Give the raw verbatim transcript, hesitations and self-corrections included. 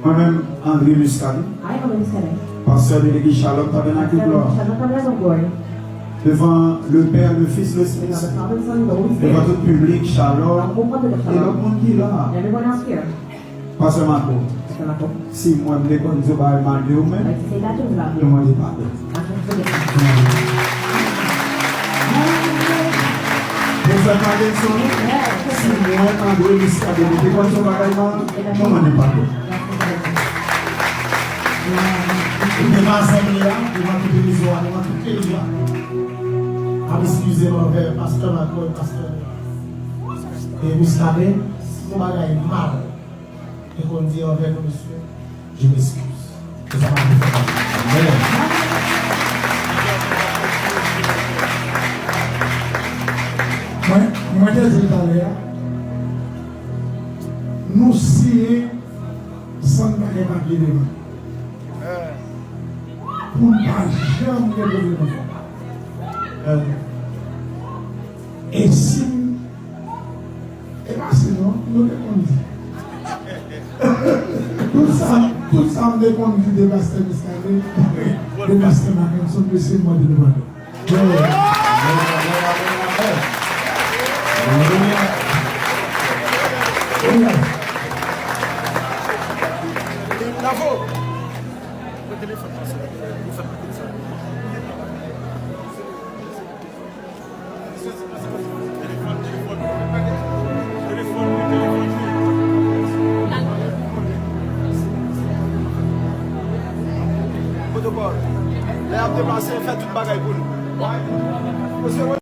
Mwen menm, André Muscadin, I, André Muscadin, pastè de legliz Shalom Tabernacle Glwa, Shalom Tabernacle Glory, devan le Père, le Fils, l'Esprit Saint, devan tout piblik Shalom e lòt moun ki la. Pastè Marco, si mwen m te konn di yon bagay mal de ou menm, nou mande padon. Pou fè pa de son, si mwen, André Muscadin, te konn di yon bagay mal, nou mande padon. Devan asanble a, devan tout legliz la, devan tout peyi a, m ap eskize m anvè pastè Marco e pastè Muscadin, si yon bagay mal te konn di anvè nou, mesye, je m'excuse. Se sa m ap di. Amen. Mwen, mwen te di l talè a, nou siyen san n pa gen papye devan. Pou n pa janm gen pwoblèm ankò. E si n E pa sinon, nou te konn di. Tout sa, tout sa m te konn di de pastè Muscadin, de pastè Mackenson, mesye, m mande nou padon. Bravo! Pwotokòl. Lè y ap deplase, fè tout bagay pou nou.